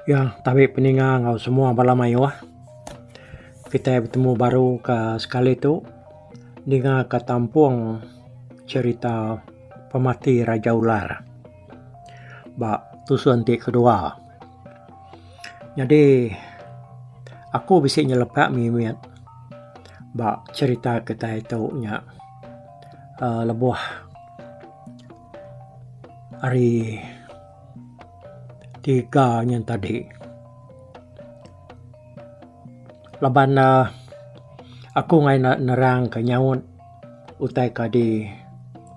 Ya, tabi peninga enggau semua bala mayuh. Kitai betemu baru ka sekali tu ninga ka tampung cherita pemati Raja Ular ba tusun ti kedua. Nyadi aku bisi nyelepak mimit ba cherita kitai tu nya uhh lebuh hari tiga nyen tadi. Laban ne aku ngagai ne nerang ka nyaut utai ka di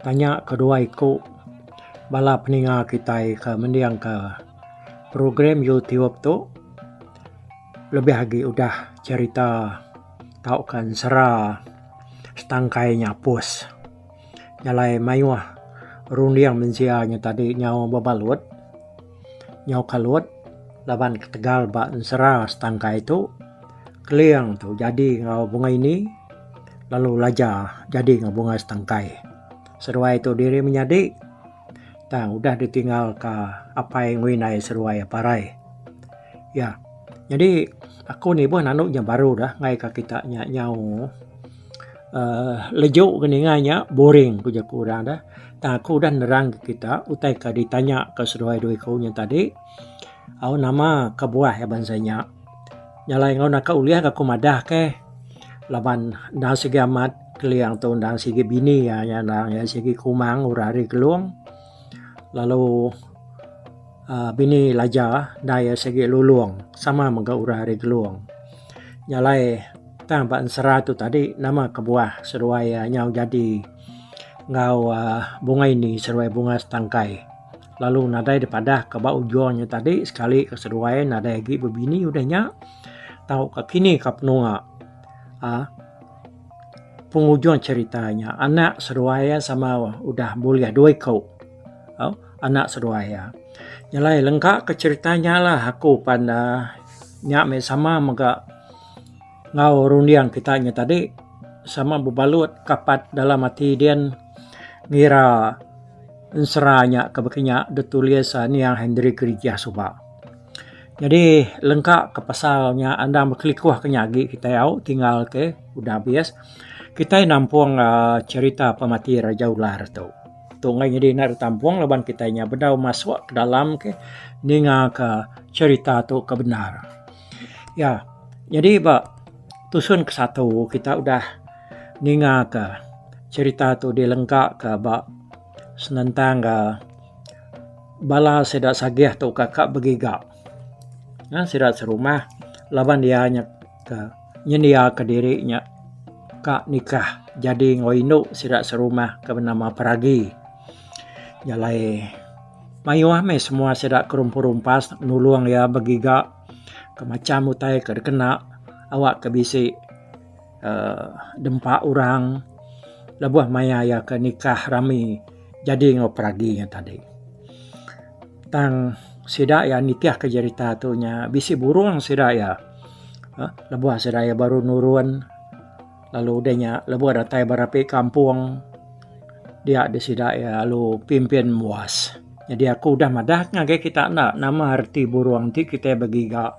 tanya kedua iku bala peninga kitai ka mending ka program YouTube tu lebih agi udah cherita tauka ensera setangkai nya apus. Jalai mayuh runding mensia nya tadi nyau bebalut nyau kalut laban ketegal ba ensera setangkai tu keling tu jadi enggau bunga ini lalu laja jadi enggau bunga setangkai. Seduai tu diri menyadi tang udah ditinggal ka apai enggau indai seduai parai. Ya nyadi aku nibuh nandu nya baru dah enggai ka kita nya nyau. uhh leju ke ninga nya boring ku jaku orang deh. Tang aku udah nerang ke kita utai ke ditanya ke seduai dua iku nya tadi au nama kebuah iya bansa nya. Nya alai enggau naka ulih aku madah ke laban endang sigi amat keling tu endang sigi bini iya nya endang iya sigi kumang orang ari Gelong lalu uhh bini Laja endang iya sigi Lulong sama mega orang ari Gelong. Nya alai. Tang ba ensera tu tadi nama kebuah seduai iya nyau jadi enggau uhh bunga ini seduai bunga setangkai lalu nadai dipadah ka ba ujung nya tadi sekali ka seduai nadai agi bebini udah nya tauka kini ka penunga uhh pengujung cherita nya anak seduai iya sama udah bulih dua iku au anak seduai iya. Nyelai lengka ka cherita nya lah aku pan uhh nya meh sama mega. Enggau runding kita nya tadi sama bebalut kapat dalam ati din ngira ensera nya ke baka nya ditulis niang Henry Gerijah suba. Nyadi lengka ke pasal nya andang bekelikuh ke nya agi kitai au tinggal ke udah abis kitai nampung aaa cherita pemati Raja Ular tu. Tu enggai nyadi enda ditampung laban kitai nya bedau masuk ke dalam ke ninga ke cherita tu ke bendar. Ya, nyadi ba tusun ke satu kita udah ninga ka cherita tu dilengka ka ba senentang ka bala sida sagih tu ka ka begiga. Ngan sida serumah laban iya nya ka nyendia ka diri nya ka nikah jadi enggau indu sida serumah ke benama Peragi. Jalai mayuh meh semua sida kerumpas-rumpas nulung iya begiga. Ke macam utai ke dikena awak ke bisi uhh dempa orang lebuh maya iya ke nikah rami jadi enggau peragi nya tadi. Tang sida iya nitih ke jerita tu nya bisi burung sida iya uhh lebuh sida iya baru nurun lalu udah nya lebuh datai ba rapi kampung dia deh sida iya lalu pimpin muas. Nyadi aku udah madah ngagai kita enda nama reti burung ti kitai begiga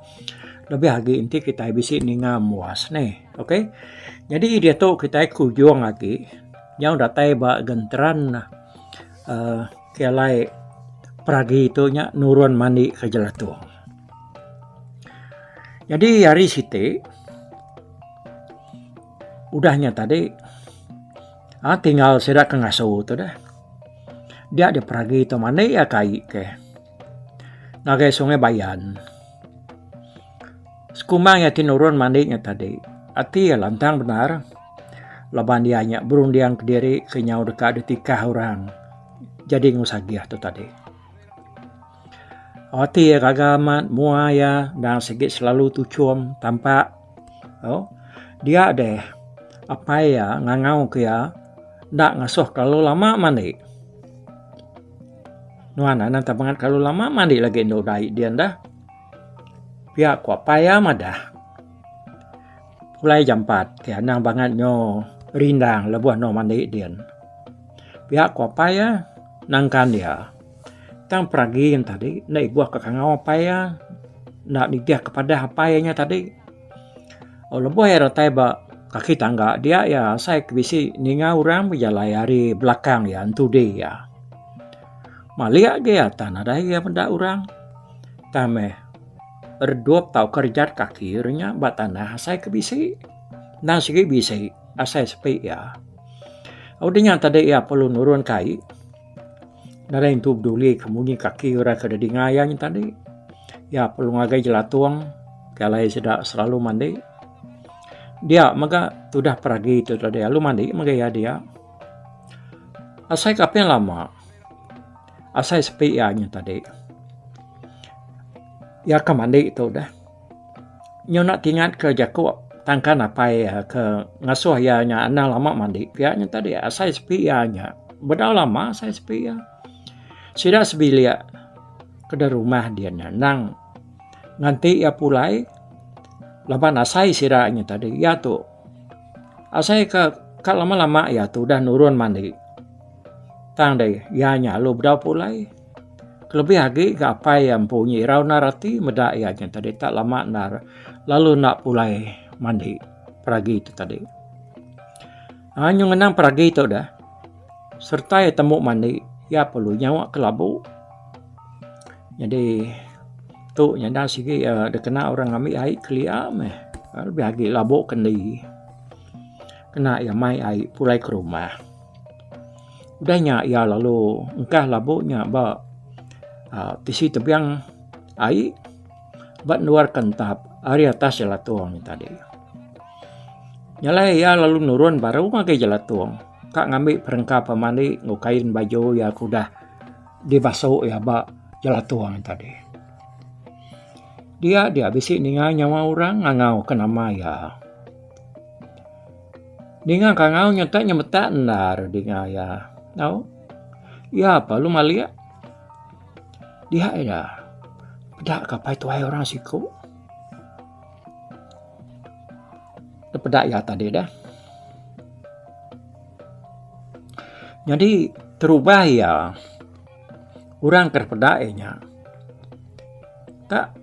lebih agi enti kitai bisi ninga muas neh. Ok nyadi diatu kitai ke ujung agi nyau datai ba genteran uhh ke alai peragi tu nya nurun mandi ke jelatung. Nyadi hari siti udah nya tadi uhh tinggal sida ke ngasu tu deh. Dia deh peragi tu mandi iya ke ai ke ngagai sungai Bayan. Sekumbang iya ti nurun mandi nya tadi ati iya lantang bendar laban iya nya berunding kediri ke nyau deka ditikah orang jadi enggau sagih tu tadi. Ati iya gaga amat mua iya endang sigi selalu tuchum tampak. Au dia deh apai iya ngangau ke iya enda ngasuh kelalu lama mandi. Nuan anang tak bangat kelalu lama mandi lagi enda udah ai din dah. Pia ku apai iya madah. Pulai jampat ke anang bangat nyo rindang lebuh eno mandi din. Pia ku apai iya nangkan iya. Tang peragi tadi enda ibuh ka kangau apai iya. Enda nitih ke padah apai iya nya tadi. Lebuh iya datai ba kaki tangga dia iya asai ke bisi ninga orang bejalai ari belakang iya entudi iya. Malik agi iya tang nadai iya meda orang. Tang meh redup tauka rejat kaki ira nya ba tanah asai ke bisi. Endang sigi bisi asai sepi iya. Udah nya tadi iya perlu nurun ke ai. Nadai entu beduli ke munyi kaki orang ke didinga iya nya tadi. Iya perlu ngagai jelatung ke alai sida selalu mandi. Dia mega tudah peragi tu tadi lalu mandi mega iya dia. Asai kaping lama asai sepi iya nya tadi. Iya ke mandi tu deh. Nyu enda tingat ke jaku tangkan apai iya ke ngasuh iya nya anang lama mandi pia nya tadi asai sepi iya nya. Bedau lama asai sepi iya. Sida sebilik ke da rumah din nya endang nganti iya pulai laban asai sida nya tadi iya tu asai ka ka lama lama iya tu udah nurun mandi. Tang deh iya nya lalu bedau pulai. Kelebih agi ga apai iya empu nya irau endar ati meda iya nya tadi tak lama endar lalu enda pulai mandi peragi tu tadi. Aaa nyau ngenang peragi tu deh sereta iya tembu mandi iya perlu nyawa ke labu. Nyadi tu nyanda sigi iya dikena orang ngambi ai kelia meh lebih agi labu kendi kena iya mai ai pulai ke rumah. Udah nya iya lalu engkah labu nya ba uhh tisi tebing ai ba endur ke entap ari atas jelatung nya tadi. Nya alai iya lalu nurun baru ngagai jelatung ka ngambi perengka pemandi enggau kain baju iya ke udah dibasu iya ba jelatung nya tadi. Dia dia bisi ninga nyawa orang ngangau ke nama iya. Ninga kangau nya tak nyemetak endar dinga iya. Tau. Iya pa lu malik. Dia ida. Peda ka apai tuai orang siku. Peda iya tadi deh. Nyadi terubah iya orang ke peda iya nya tak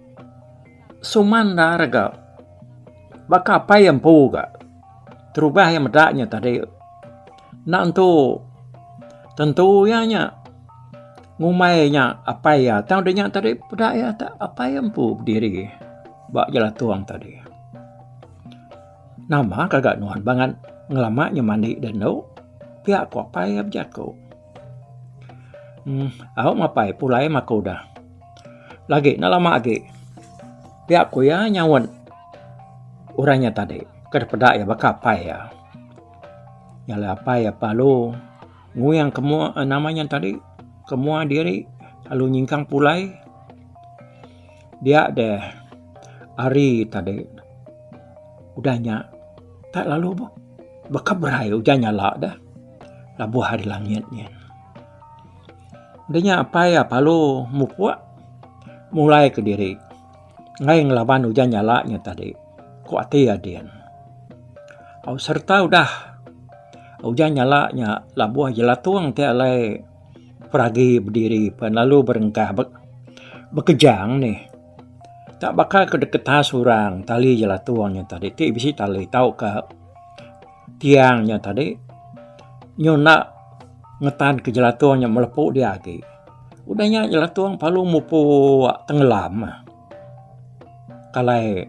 suman endar ga. Baka apai iya empu ga. Terubah iya meda nya tadi enda entu tentu iya nya ngumbai nya apai iya tang udah nya tadi peda iya ta apai iya empu bediri ba jelatung tadi. Nama gaga nuan bangat ngelama nya mandi da endo pia ku apai iya bejaku. Uhh au mapai pulai meh aku dah. Lagi enda lama agi pia ku iya nyaut orang nya tadi ke dipeda iya baka apai iya. Nya alai apai iya lalu nguyang ke mua nama nya tadi ke mua diri lalu nyingkang pulai dia deh hari tadi udah nya tak lalu baka berai ujan nyala deh labuh ari langit nyin. Udah nya apai iya lalu mupuk mulai kediri enggai ngelaban ujan nyala nya tadi ku ati iya din. Au sereta udah ujan nyala nya labuh jelatung ti alai peragi bediri pen lalu berengkah bekejang nih. Tak baka ke diketas orang tali jelatung nya tadi ti bisi tali tauka tiang nya tadi nyu enda ngetan ke jelatung nya melepu dia agi. Udah nya jelatung perlu mupuk tenggelam kalai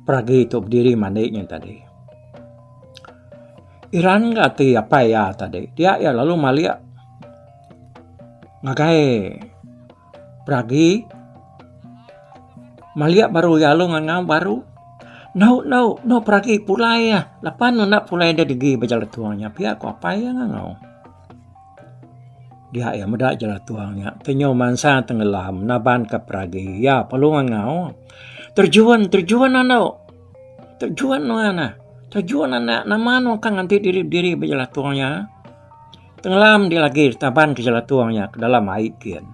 peragi tu bediri mandi nya tadi. Iran ga ati apai iya tadi dia iya lalu malik ngagai Peragi malik baru iya lalu ngangau baru endo endo endo peragi pulai ah lapan ne enda pulai da degi ba jelatung nya pia ku apai iya ngangau. Dia iya meda jelatung nya ti nyau mansang tenggelam naban ka peragi iya perlu ngangau terjun terjun endo terjun nuan ah terjun anak nama nuan ka nganti diri bediri ba jelatung nya. Tenggelam dia lagi taban ke jelatung nya ke dalam ai gin.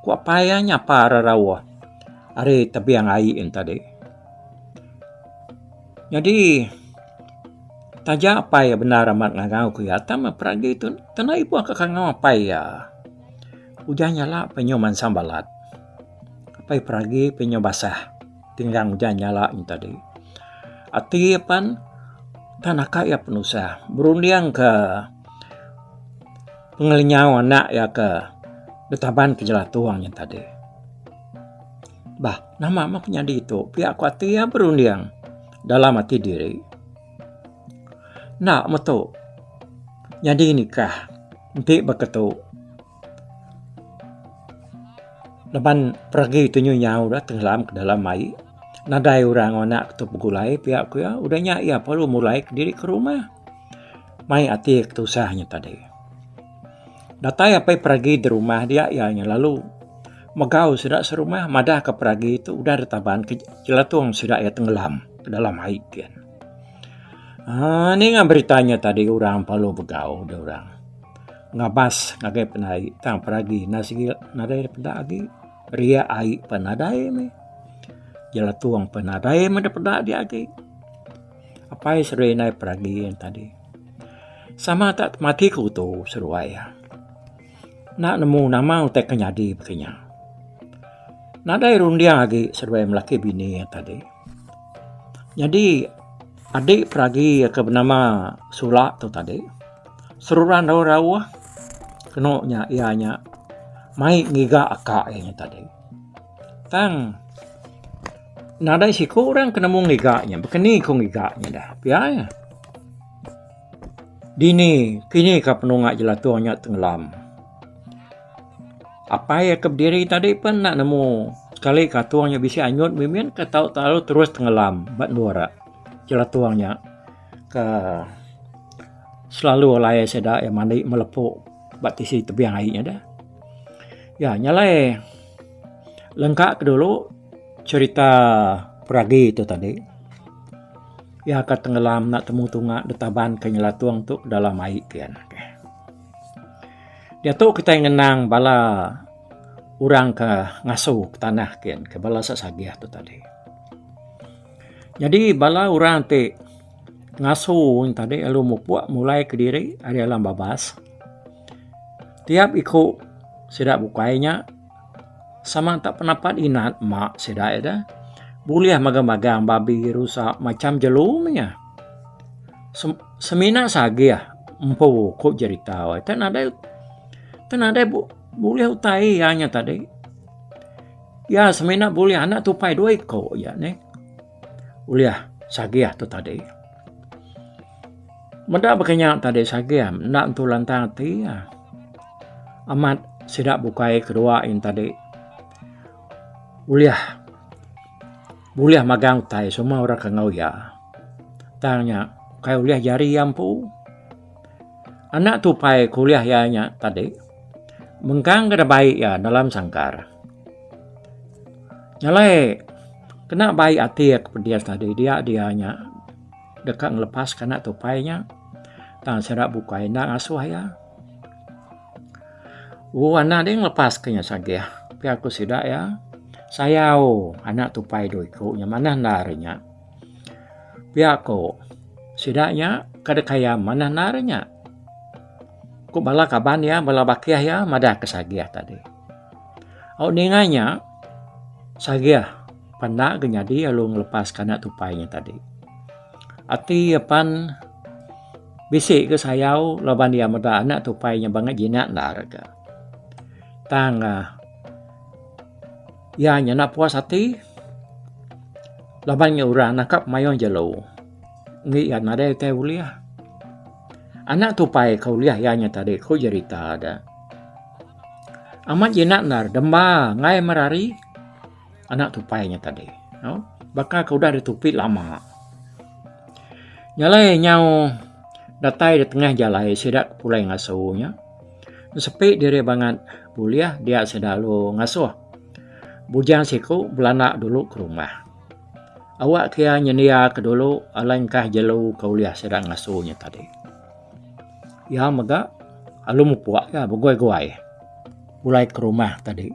Ku apai iya nyapa rerauh ari tebing ai en tadi. Nyadi taja apai iya bendar amat ngangau ke iya tang meh peragi tu tena ibuh ka kangau apai iya. Ujan nyala pe nyau mansang balat. Apai Peragi pe nyau basah tinggang ujan nyala nya tadi. Ati iya pan tan naka iya penusah berunding ke pengelenyau anak iya ke betaban ke jelatung nya tadi. Bah nama meh penyadi tu pia ku ati iya berunding dalam ati diri. Enda metu nyadi nikah enti baka tu. Laban peragi tu nyu nyau dah tenggelam ke dalam ai nadai orang anak tu begulai pia ku iya udah nya iya perlu mulai kediri ke rumah mai ati ke tusah nya tadi. Datai apai peragi di rumah dia iya nya lalu megau sida serumah madah ka peragi tu udah ditaban ke jelatung sida iya tenggelam ke dalam ai gin. Aaa ninga berita nya tadi orang perlu begau deh orang. Ngabas ngagai penai tang peragi enda sigi nadai peda agi riak ai pun nadai meh jelatung pun nadai meh peda dia agi. Apai seduai indai peragi yen tadi sama ta mati ku utu seduai iya. Enda nemu nama utai ke nyadi baka nya. Nadai runding agi seduai melaki bini iya tadi. Nyadi adi peragi ke benama Sula tu tadi seruran rauh rauh kenu nya iya nya mai ngiga aka iya nya tadi. Tang nadai siku orang ke nemu ngiga nya baka ni ku ngiga nya dah pia iya. Dini kini ka penunga jelatung nya tenggelam. Apai iya ke bediri tadi pun enda nemu sekali ke atung nya bisi anyut mimit ke tau lalu terus tenggelam ba endur jelatung nya ke selalu alai sida iya mandi melepu ba tisi tebing ai nya deh. Ya nya alai lengka ke dulu cherita peragi tu tadi. Iya ka tenggelam enda temu tunga ditaban ke nyelatung tu dalam ai kian. Diatu kitai ngenang bala orang ke ngasu ke tanah kin ke bala sagih tu tadi. Nyadi bala orang ti ngasu tadi lalu mupuk mulai kediri ari alam babas. Tiap iku sida bukai nya sama tak penapat inat ma sida ida bulih magang-magang babi rusa macam jelu meh nya. Semina sagih empu ku jerita weh te nadai te nadai bulih utai iya nya tadi. Iya semina bulih anak tupai dua iko aja neh ulih sagih tu tadi. Meda baka nya tadi sagih enda entu lantang ati iya. Amat sida bukai kedua yen tadi ulih bulih magang utai semua orang ke enggau iya. Tang nya ukai ulih jari iya empu. Anak tupai ke ulih iya nya tadi mengkang ke dibai iya dalam sangkar. Nya alai kena bai ati ke pedis tadi dia dia nya deka ngelepaska anak tupai nya tang sida bukai enda ngasuh iya. Ooh anak deh ngelepaska nya sagih pia ku sida iya sayau anak tupai dua iku nya manah endar nya. Pia ko sida nya ke deka iya manah endar nya. Ku bala kaban iya bala bakih iya madah ke sagih tadi. Au ninga nya sagih panda ke nyadi lalu ngelepas ke anak tupai nya tadi. Ati iya pan bisi ke sayau laban iya meda anak tupai nya bangat jinak endar ka. Tang uhh iya nyanda puas ati. Laban nya orang nangkap mayuh jelu enggi iya nadai utai ulih. Anak tupai ke ulih iya nya tadi ku jerita de. Amat jinak endar demba enggai merari anak tupai nya tadi au baka ke udah ditupi lama. Nya alai nyau datai da tengah jalai sida ke pulai ngasu nya sepi diri bangat bulih dia sida lalu ngasuh. Bujang siku belanda dulu ke rumah. Awak ke iya nyendia ke dulu alai engkah jelu ke ulih sida ngasu nya tadi. Iya mega lalu mupuk iya beguai-guai pulai ke rumah tadi.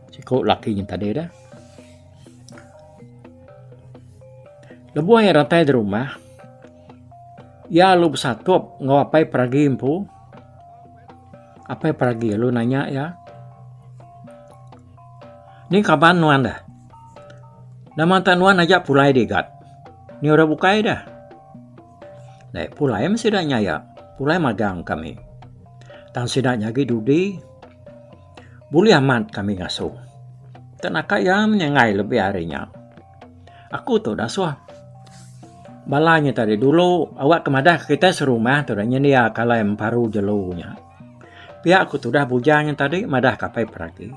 Siku laki nya tadi dah. Lebuh iya datai di rumah, iya lalu besatup enggau apai peragi empu. Apai peragi lalu nanya iya. Ni kaban nuan deh. Nama enta nuan aja pulai digat. Ni orang bukai deh. Deh pulai meh sida nya iya. Pulai magang kami. Tang sida nya agi dudi. Bulih amat kami ngasu. Enta naka iya menyanggai lebih ari nya. Aku tu dasuh bala nya tadi dulu awak ke madah kitai serumah tu dah nyendia ke alai emparu jelu nya. Pia ku tudah bujang nya tadi madah ke apai peragi.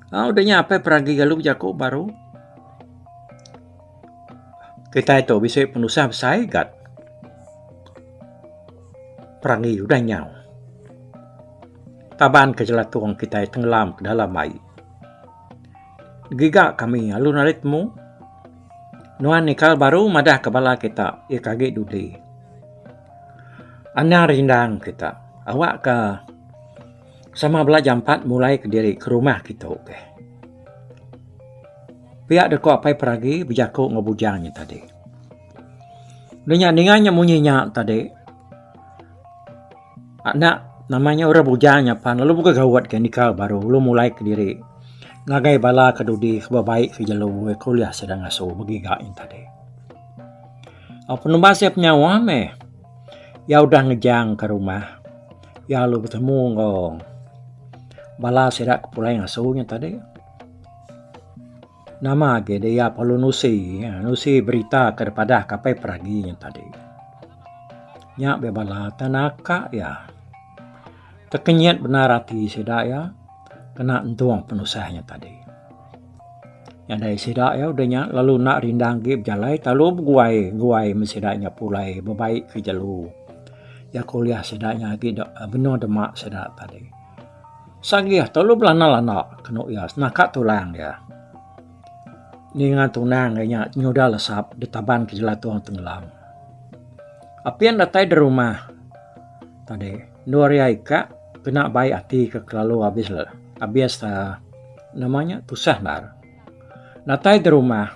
Au udah nya apai peragi lalu bejaku baru. Kitai tu bisi penusah besai gat. Perangi udah nyau. Taban ke jelatung kitai tenggelam ke dalam ai. Giga kami lalu nadai temu. Nuan nikal baru madah ke bala kita iya ke agi dudi. Anang rindang kita awak ka sama bela jampat mulai kediri ke rumah kitu keh. Pia deka apai peragi bejaku enggau bujang nya tadi. Udah nya ninga nya munyi nya tadi. Anak nama nya orang bujang nya pan lalu bukai gaut ke nikal baru lalu mulai kediri ngagai bala ke dudi ke bebai ke jelu ke ulih sida ngasu begiga nya tadi. Penumbas iya penyawa meh iya udah ngejang ke rumah iya lalu betemu enggau bala sida ke pulai ngasu nya tadi. Nama agi deh iya perlu nusi nusi berita ke dipadah ke apai peragi nya tadi. Nya beh bala tenaka iya. Tekenyit bendar ati sida iya kena entung penusah nya tadi. Nyadai sida iya udah nya lalu enda rindang agi bejalai telalu beguai guai meh sida nya pulai bebai ke jelu. Iya ke ulih sida nya agi benung dema sida tadi. Sagih telu belanda-landa kenu iya senaka tulang iya. Ninga tunang iya nya nyudah lesap ditaban ke jelatung tenggelam. Apin datai da rumah tadi endur iya ika kena bai ati ke kelalu abis abis nama nya tusah endar. Datai da rumah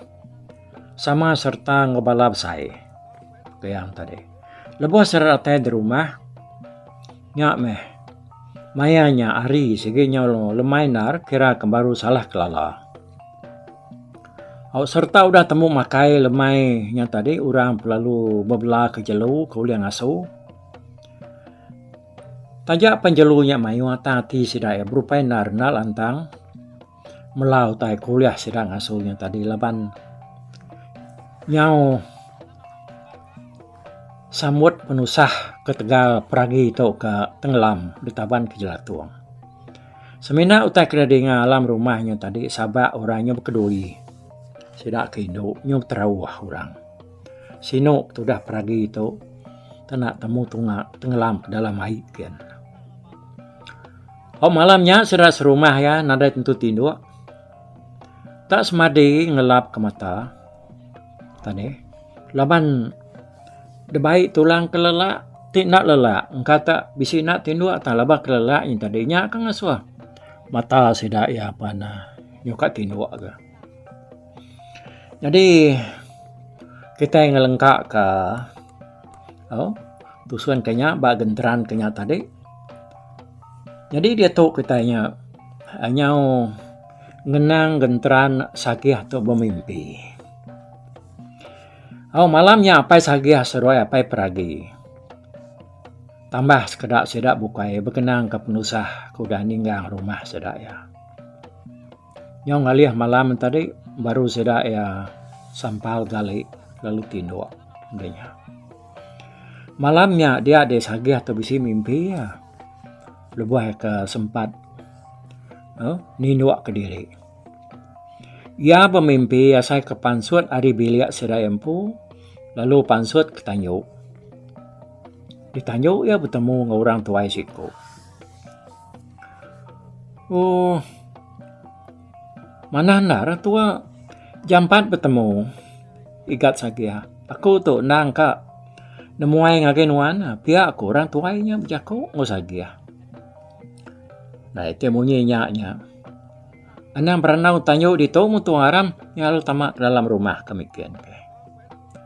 sama sereta enggau bala besai ku iya tadi. Lebuh sida datai da rumah nya meh. Maya nya hari sigi nyau lemai endar kira ke baru salah kelala. Au sereta udah temu makai lemai nya tadi orang pelalu bebela ke jelu ke ulih ngasu. Taja pen jelu nya mayuh tang ati sida iya berupai endar enda lantang mela utai ke ulih sida ngasu nya tadi laban nyau Sambut penusah ketegal peragi tu ke tenggelam ditaban ke jelatung. Semina utai ke didinga alam rumah nya tadi sabak orang nya bekedui. Sida ke indu nyu beterauh orang. Sinu tudah peragi tu tena temu tunga tenggelam ke dalam ai gin. Au malam nya sida serumah iya nadai tentu tinduk. Tak semadi ngelap ke mata tadi. Laban debai tulang ke lelak ti enda lelak engka ta bisi enda tinduk tang laban ke lelak nyin tadi nya ka ngasuh mata sida iya pan nyuka tinduk ga. Nyadi kitai ngelengka ka au tusun ke nya ba genteran ke nya tadi. Nyadi diatu kitai nya nyau ngenang genteran sagih tu bemimpi. Au malam nya apai sagih seduai apai peragi. Tambah sekeda sida bukai bekenang ka penusah ke udah ninggang rumah sida iya. Nyau ngalih malam tadi baru sida iya sampal gali lalu tinduk meh nya. Malam nya dia deh sagih tu bisi mimpi iya lebuh ke sempat uhh ninduk kediri. Iya bemimpi asai ke pansut ari bilik sida iya empu lalu pansut ke tanju. Di tanju iya betemu enggau orang tuai siku. Ooh manah endar tua jampat betemu igat sagih. Aku tu endang ka nemuai ngagai nuan pia ku orang tuai nya bejaku enggau sagih. Dai ti munyi nya nya. Anang berandau tanju ditu mutu aram nya lalu tama ke dalam rumah ke mikin ke.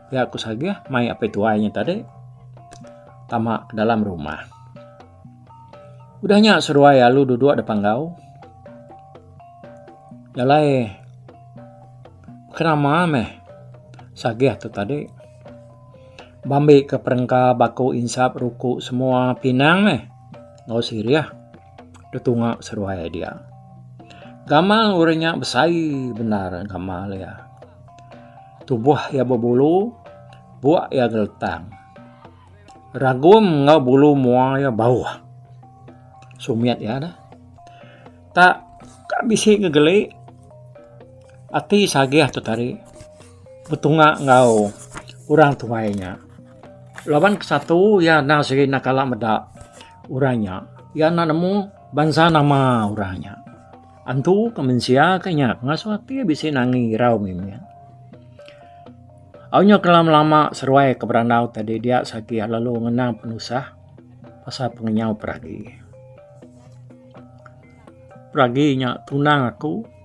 Pia ku sagih mai apai tuai nya tadi tama ke dalam rumah. Udah nya seduai lalu duduk da panggau. Jalai kenama meh sagih tu tadi. Bambi ke perengka baku insap ruku semua pinang meh enggau sirih ditunga seduai dia. Gamal orang nya besai bendar gamal iya. Tubuh iya bebulu, buk iya geletang. Ragum enggau bulu mua iya bauh. Sumit iya dah. Tak ka bisi ngegeli ati sagih tu tadi betunga enggau orang tuai nya. Laban ke satu iya endang sigi enda kala meda orang nya. Iya enda nemu bansa nama orang nya. Antu ke mensia ke nya ngasuh ati bisi nangi irau mimit. Au nya ke lama lama seruai ke berandau tadi dia sagih lalu ngenang penusah pasal pengenyau peragi. Peragi nya tunang aku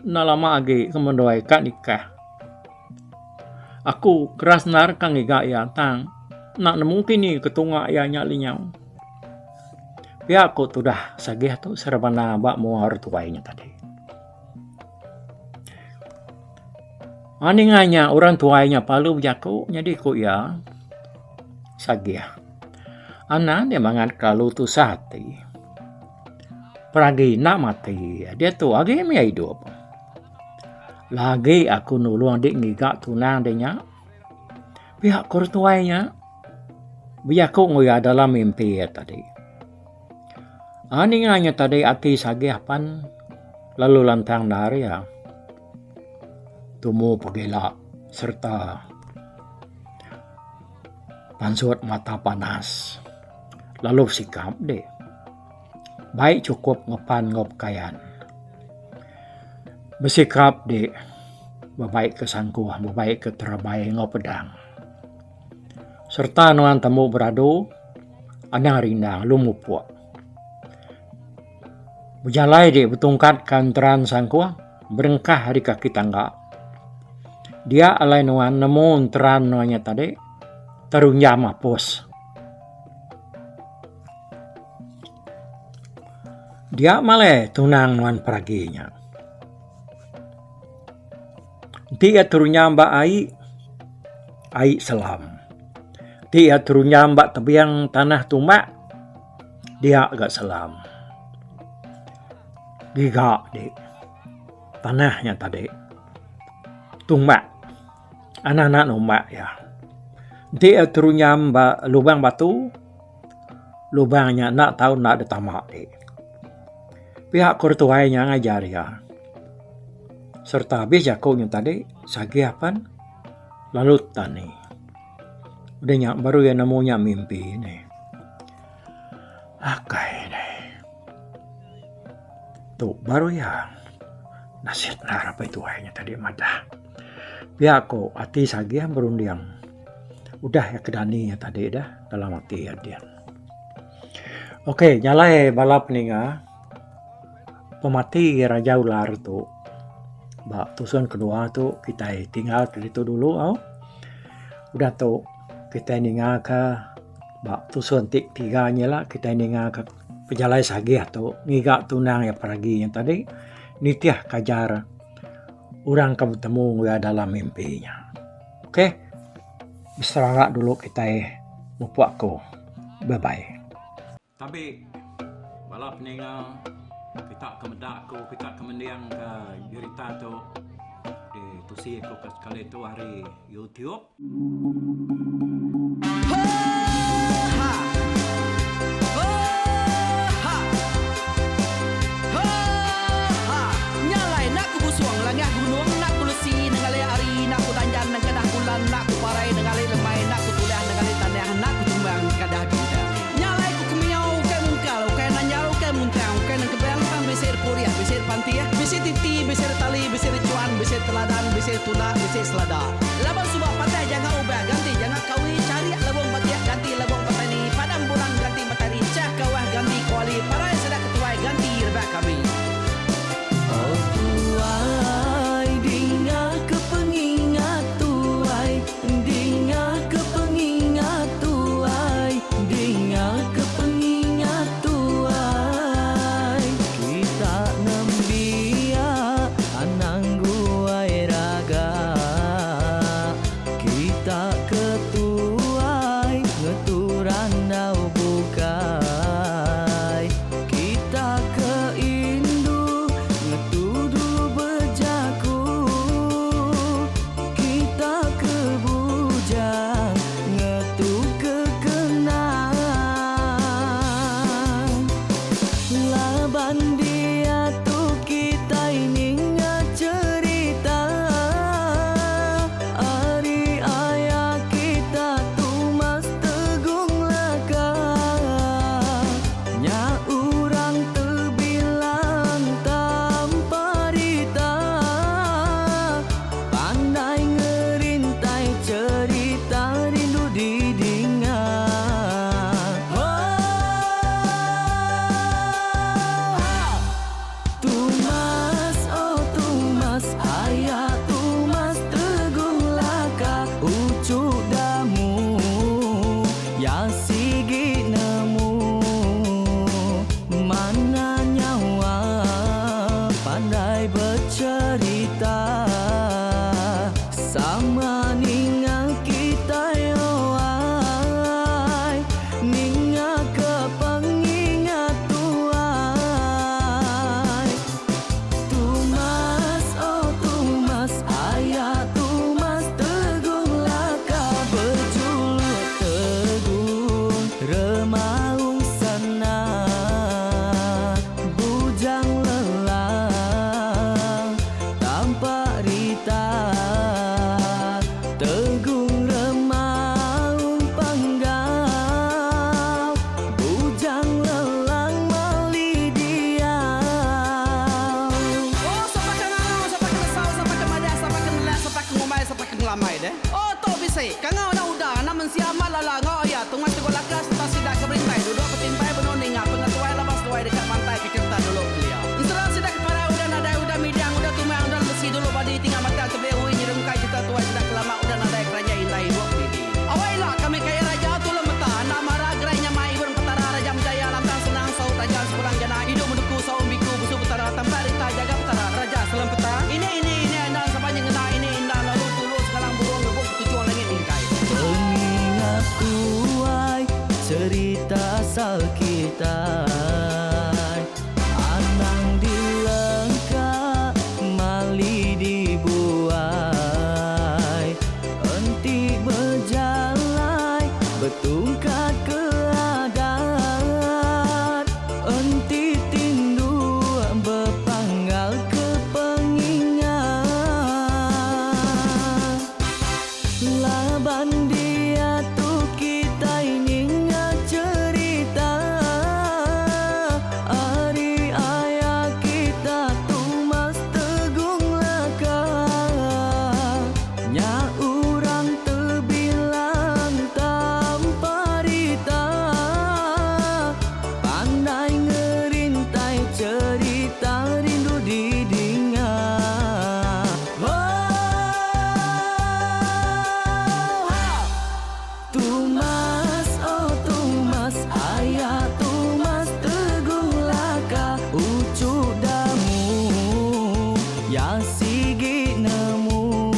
enda lama agi ke menduai ka nikah. Aku keras endar ka ngiga iya tang enda nemu kini ke tunga iya nya lenyau. Pia ku tudah sagih tu serebana ba mua orang tuai nya tadi. Ninga nya orang tuai nya perlu bejaku nyadi ku iya sagih. Anang deh mangat kelalu tusah ati. Peragi enda mati diatu agi mih idup. Lagi aku nulung dik ngiga tunang deh nya. Pia ku orang tuai nya bejaku enggau iya dalam mimpi iya tadi. Aaa ninga nya tadi ati sagih pan lalu lantang endar iya. Tumu pegila sereta. Pansut mata panas lalu besikap deh. Bai chukup ngepan enggau pekayan. Besikap deh bebai ke sangkuh bebai ke terabai enggau pedang. Sereta nuan tembu beradu anang rindang lalu mupuk. Bejalai deh betungkat ka enteran sangkuh berengkah ari kaki tangga. Dia alai nuan nemu enteran nuan nya tadi terunjam apus. Dia malai tunang nuan peragi nya. Enti iya terunyam ba ai, ai selam. Enti iya terunyam ba tebing tanah tumbak dia ga selam. Giga di tanah nya tadi tumbak anak anak numbak iya. Enti iya terunyam ba lubang batu lubang nya enda tau enda ditama ti. Pia ku tuai nya ngajar iya sereta abis jaku nya tadi sagih pan lalu tani. Udah nya baru iya nemu nya mimpi ne. Akai deh. Tu baru iya nasit endar apai tuai nya tadi madah. Pia ko ati sagih berunding udah iya ke dani iya tadi dah dalam ati iya din. Ok nya alai bala peninga pemati raja ular tu ba tusun kedua tu kitai tinggal ke ditu dulu au. Udah tu kitai ninga ka ba tusun ti tiga nyila kitai ninga ka. Pejalai sagih tu ngiga tunang iya peragi nya tadi nitih kajar orang ke betemu enggau iya dalam mimpi nya. Ok beserara dulu kitai mupuk aku. Bye bye. Tabi bala peninga kita ke meda aku kita ke mending ke jerita tu ditusi aku ke sekali tu ari YouTube. Laban suba patah janga ubah ganti janga kawi charik lebong batik ganti lebong petani padam bulan ganti matari chah kawah ganti kuali parai sida ketuai ganti rebak kami. Oh tuai dinga ke pengingat tuai dinga ke pengingat tuai dinga ke pengingat tuai kita nembiak. amai deh. Oh tu bisi. Kangau enda udah anak mensia amat lala enggau aya tungas teguh laka sereta sida ke berintai duduk betimpai benung ninga pengetuai laban seduai deka mantai ke cherita dulu kelia. Ensera sida ke parai udah nadai udah midang udah tumang udah lemesi dulu badi tinggal batang tebing ui nyerungkai cherita tuai sida ke lama udah nadai keranjai indai ibuk didi. Awai ila kami kaya raja tulung meta enda mara gerai nyamai ibun petara raja menjaya lantang senang saut raja sepulang jana idup menuku saum biku busu petara tampak rita jaga petara raja selem peta ini ini ini enda sapa nyengena ini enda lalu tulu sengalang burung ngebuk ketuchung langit mingkai. Pengingat tuai cerita asal kitai Anang dilengka mali dibuai Enti bejalai betungkat ke adat Enti tindu bepanggal ke pengingat Laban diatu kitai ninga cherita Ari aya kita Tumas Tegung Laka Nya urang tebilang tanpa rita Pandai ngerintai cherita rindu didinga Oh Tumas oh Tumas aya Tumas Teguh Laka uchu damu ya sigi nemu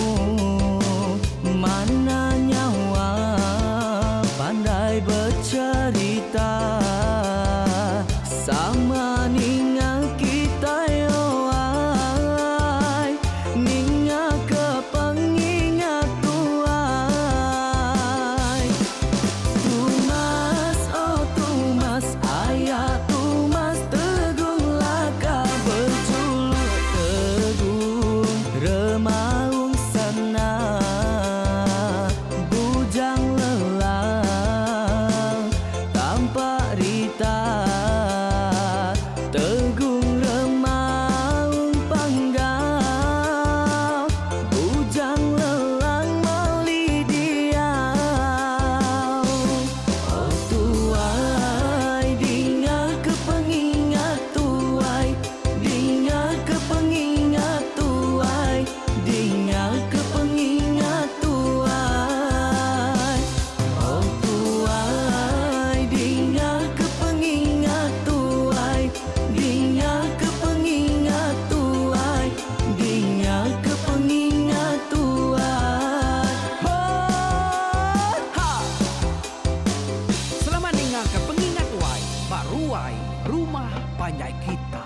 Mana nyawa pandai becherita Sama ninga kitai oai Ninga ke pengingat tuai Tumas oh Tumas aya Tumas Tegung Laka bejuluk Tegung Remaung Sana Bujang Lelang Tampak Rita Tegung Remaung Panggau Bujang Lelang Mali Diau Oh tuai dinga ke pengingat tuai Dinga ke pengingat tuai Dinga ke pengingat tuai Oh tuai dinga ke pengingat tuai Dinga ke pengingat tuai Dinga ke pengingat tuai Oh ha! Selamat ninga ke pengingat tuai ba ruai rumah panjai kita.